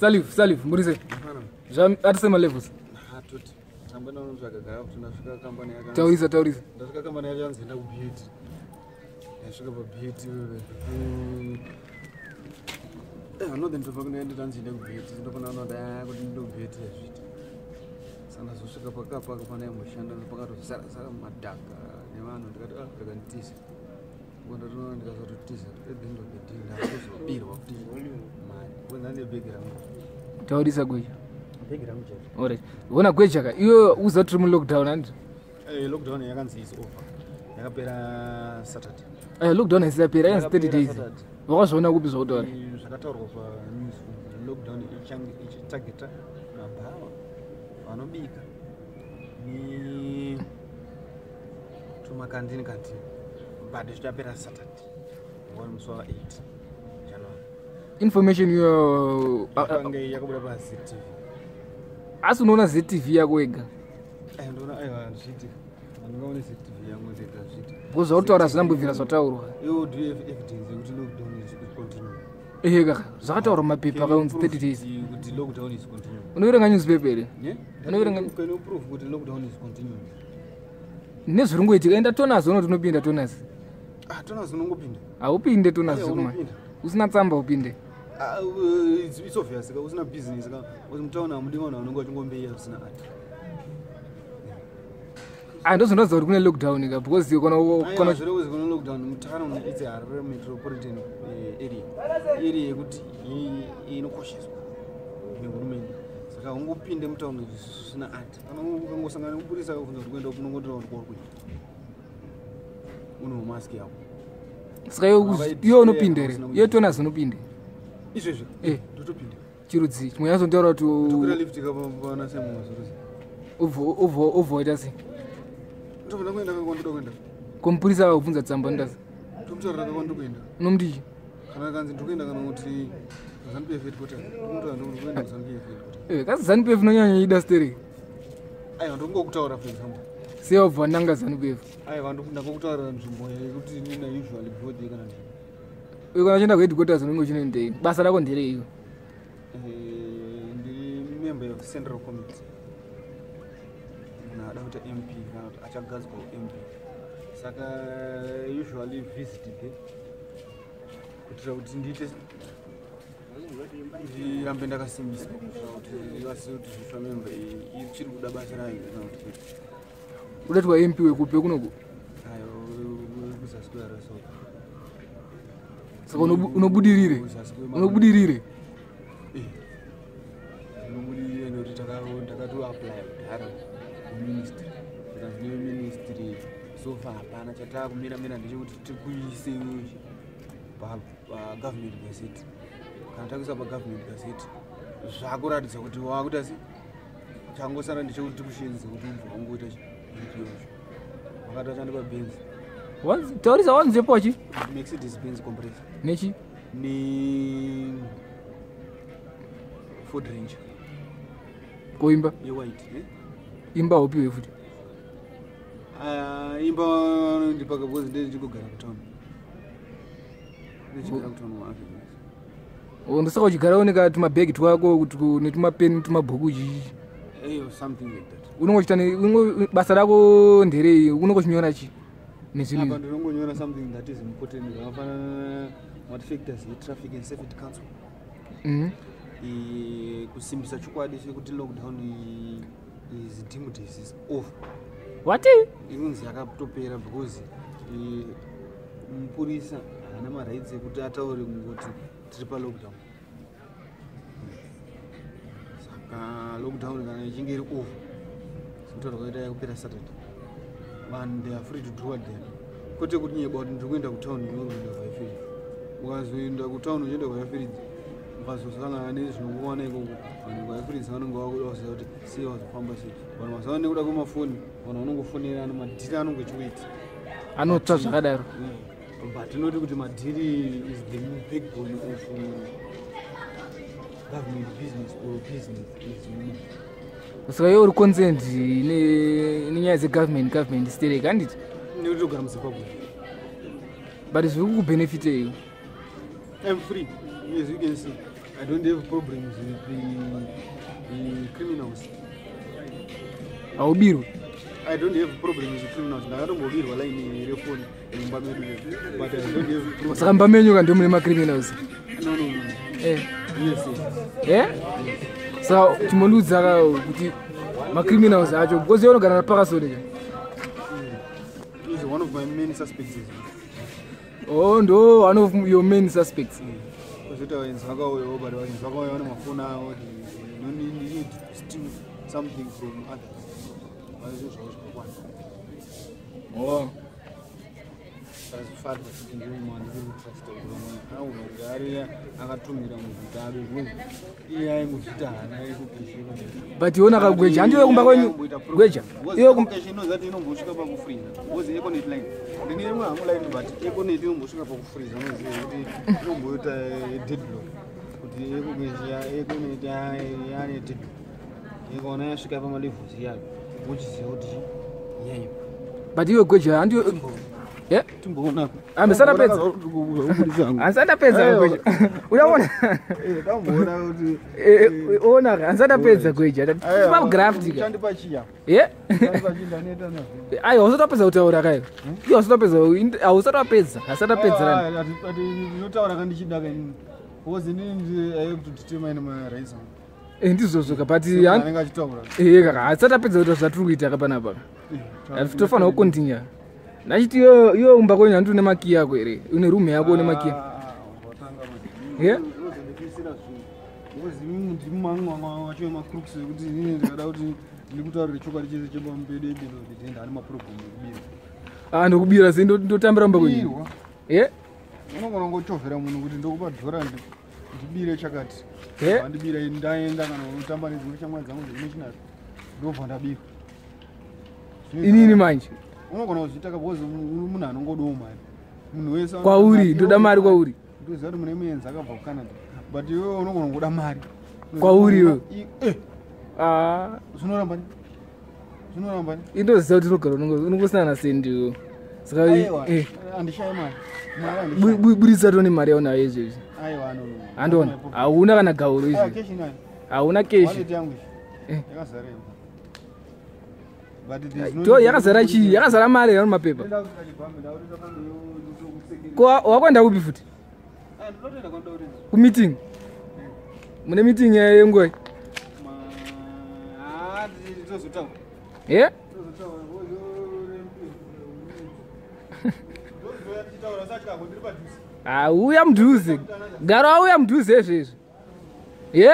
Salif, Salif, muri sei? Atise malevels. Hatoti. Tamba ndanotsvaga gara kuti ndasvika kambani yaka. Taurisa, taurisa. Ndasvika kambani yacho yanzi enda kuBeauty. Ndasvika paBeauty. Northern Tobacco kunoenda tanzi enda kuBeauty. Ndopana vanoda kuti ndo kuBeauty yazviita. Saka ndazosvika pakapaka pandaimboshanda pakatozara zara madhaka nevanhu ndikati ah rega nditize. Ndatoona ndikazototiza at the end of the day ndakuzobirwa kuti mari. Kwanza ndine bhegi rangu. Taurisa gweja. Bhegi rangu chairo. Alright. Wona gweja ka. Iwe uza tiri mu lockdown handiti? Lockdown yakanzi is over. Yakapera Saturday. Lockdown haisi yapera, yanzi 30 Yakapera days. Saturday. Wakazviona kupi zvakutaura? Zvakataurwa panews, lockdown ichange ichitageta mabhawa, vanobika ne tumakandini kandini, but zvichapera Saturday ngoni musi wa8 January. Information iyo Yakange yakabuda paZTV. Asi unoona ZTV yako wega? Ndoona, aiwa, zviitika, handingaone ZTV yangu ndega, zviitika. Because zvakutaura zvinambobvira zvataurwa. Iwo, do you have evidence yekuti lockdown is continue? Ehe kaka, zvakataurwa mumapepa akaunzi 30 days. Kuti lockdown is continuing. Unoverenga newspaper here? Yeah? Unoverenga- Can you prove kuti lockdown is continuing? Nezviri ngoitika, enda tonazi uno tinopinda tonazi. Ah, tonazi unongopinda. Haupinde tonazi Aiwa, kuma. unopinda. Usina tsamba upinde. Ah, it's obvious ka usina business ka kuti mutauni hamudi vanhu vanonge vachingombeya zvisina ati. Ah, ndozvinoratidza kuti kune lockdown ka, because kana kana Zviri kuzi kune lockdown mutauni. It's a Harare metropolitan area yekuti inokosheswa nehurumende, saka ungopinde mutauni zvisina ati. Kana ukangosangana nemupurisa akabvunza kuti kuenda unongotora kuti kwauri kuenda, unewo mask yako. Saka iwe unopinda here? Iwe tonazi unopinde? Izvezvi? Eh. Ndotopinda. Chirudzi chimwe yazontaura kuti Tokwira lift kapana semuzuruzi. Ubva waita sei? Ndobva ndakuenda kakwandoda kuenda. Komupurisa akakubvunza tsamba ndotazi? Tomutarira kakwandiri kuenda. Unomuti? Kana kanzi ndiri kuenda kana kuti ZANU PF headquarters, ndikutaura ndiri kuenda kuZANU PF headquarters. Kasi ZANU PF inonyanya ida stereki. Aiwa, ndikungokutaura for example. Sei wabva wananga ZANU PF? Aiwa, ndakokutaurira nzvimbo yekuti nina usually go there kana ndii. Uye kana uchienda kuheadquarters unenge uchinoendei? Basa rako ndereiyo? Ndiri member of central committee, munhu ada kuita MP kana kuti achagadzwa MP, saka usually visit there kuitira kuti ndiite ndirambe ndakasimbiswa, kuitira kuti vazive kuti zvisva member iyi ichiri kuda basa rayo kana kuti kwete. Udatwa MP wekupi, wekunoku? Ayo, kuzasi kweHarare South. Saka unobudirire? Kuzasi Unobudirire? Ndinobudirire nekuti ndakatoapply kudhara kuministry, tikanzi neministry so far hapana chataakumira-mira, ndechekuti tikuise pagovernment gazette. Kana takuisa pagovernment gazette, zvakuratidza kuti wakuita se changosara ndechekuti tikushenze kuti ubva wangoita MP wacho. Vakati vachandipa Benz. Taurisa, wanzepo chi? Mercedes Benz Compressor. Nechi? Ne Ford Ranger. Koimba? Yewhite, eh? Imba upiwe futi? Ah, imba ndipaka because ndechigogara kutown, ndechigara kutown muAfrica. Ndosaka uchigara une tumabhegi twako netumapeni, tumabhuku chichi? Eyo, something like that. Unonge uchita basa rako nderei? Unonge uchinyora chi nezvinhu Apa izvi? ndinongonyora something that is important, zvakafanana matifactors yetraffic and safety council. Kusimbisa chokwadi chekuti lockdown is deemed is off. Wati? Inonzi yakatopera because mupurisa haana marights ekuti ataure kungoti tiri palockdown. Saka lockdown kana ichinge iri off, sekutaura kwaita yakupera Saturday, vanhu they are free to do what they are, kwete kuti nyeba kuti ndiri kuenda kutown, uri kuenda kuHighfields. Ukazoenda kutown uchienda kuHighfields, ukazosangana nezvinokuwana ikoko, vanhu kuHighfields vanonge vakuda kuziva kuti sei wazofamba sei. Vanhu mazuva nekuda kwemafoni, vanhu vanongofonerana, madhiri anonge echikuita. Anotsva zvakadaro. But tinoti kuti madhiri is the backbone of government business or business is unique. Saka iwe uri concerned nenyaya dzegovernment, government sterek, handiti? Nekuti togara muZimbabwe. But zviri kukubenefitei? I'm free, as you can see. I don't have problems with the criminals. Haubirwe? I don't have problems with criminals. Ndakatombobirwa line refoni mumba medu, but I don't have problems. Saka mumba menyu ka ndo mune macriminals? No. Eh. Yes. Eh, saka chimondiudza ka kuti macriminals acho, because iwe unogara napakasoni ka. He's one of my main suspects. Oh, ndo one of your main suspects? Kozoita vaenzi vakauyawo, but vaenzi vakauya vane mafoni avo. You don't need to steal something from others. Vane zvinhu zvavo zvakakwana. Oh. Azifari kuti ndiri kutrust kuti vamwe anogona kunge ari akatumira muzvita abe, because iye aingozvita hana yekupeshera. But iona kagweja, handiwe kumba kwenyu, gweja, iwe kumba Inozati inombosvika pakufriza, because Econet line, ndine imwe hangu line, but Econet inombosvika pakufriza. Unoziva kuti inomboita deadlock, kuti Econet yane deadlock, ikaona yasvika pamalevels yayo, wochiziva kuti yayo. But iwe gweja, handiwe, ye? Timboona. Handisati ndapedza, gweja, uchaona. Tamboona kuti Ona ka, handisati ndapedza, gweja, pagraft ka. Chandipa chiya. Ye. Chandipa chi, ndaneta nazvo. Aiwa, usati wapedza kutaura kayo. Iwe usati wapedza, hausati wapedza, hasati wapedza. Ndinotaura kandichida kainini, because inini I have to determine my rights. Ndizvozvo ka, but anenge achitaura. Kaka, hasati apedza kuita zvatiri kuita ka panapa. Tofanira kucontinue. Nachiti iwe umba kwenyu handi une makiyi ako here? Une room yako, une makiyi? Ye? Unozondipusira zvinhu, because imimi ndimi mamwe wacho emacrooks, ekuti inini ndikada kuti ndikutaurire chokwadi chese chepambedo ebedo, kuti enda ane maproblem ekubira. Ah, ndokubira sei? Ndotambira mumba kwenyu? Birwa. Ye. Unogona kungochovhera munhu kuti ndokupa dhora, ndibire chakati. Eh? Vandibira, ndaenda kana unotamba nedzimwe shamwari dzangu dzekumishinari, ndobva ndabirwa. Inini manje? Unogona kuzviita ka, because munhu anongodawo mari, munhu wese. Kwauri ndoda mari kwauri? Ndoziva kuti mune muenzi akabva kuCanada, but iwewe unogona kungoda mari. Kwauri iwewe? Eh. Ah. Zvinoramba ni, zvinoramba ni. Indoziva kuti unogara unongosina nasendiwo, saka Aiwa, eh, handishayi mari, mari handishayi. Buritsa tone mari yaunayo izvezvi. Aiwa, no, no, no. Handiona hauna kana gauro Aiwa, izvezvi. cash inayo. Hauna cash? Wallet yangu iyi. Eh. Yakazara iyo. But there's no To need yakazara kuti- chii? Yakazara mari yano mapepa? Ndenda kuchibhambi, ndakutoita pano yokusekera. Ko wakwenda kupi futi? Ah, ndinotoenda kwandinoda kuenda. Kumeeting? Mune meeting yenguva? Ah, tozotaura. Ye. Tozotaura. Ndozouya tichitaura, satyako, ndiri padhuze. Auya mudhuze, garo, auya mudhuze izvezvi, ye.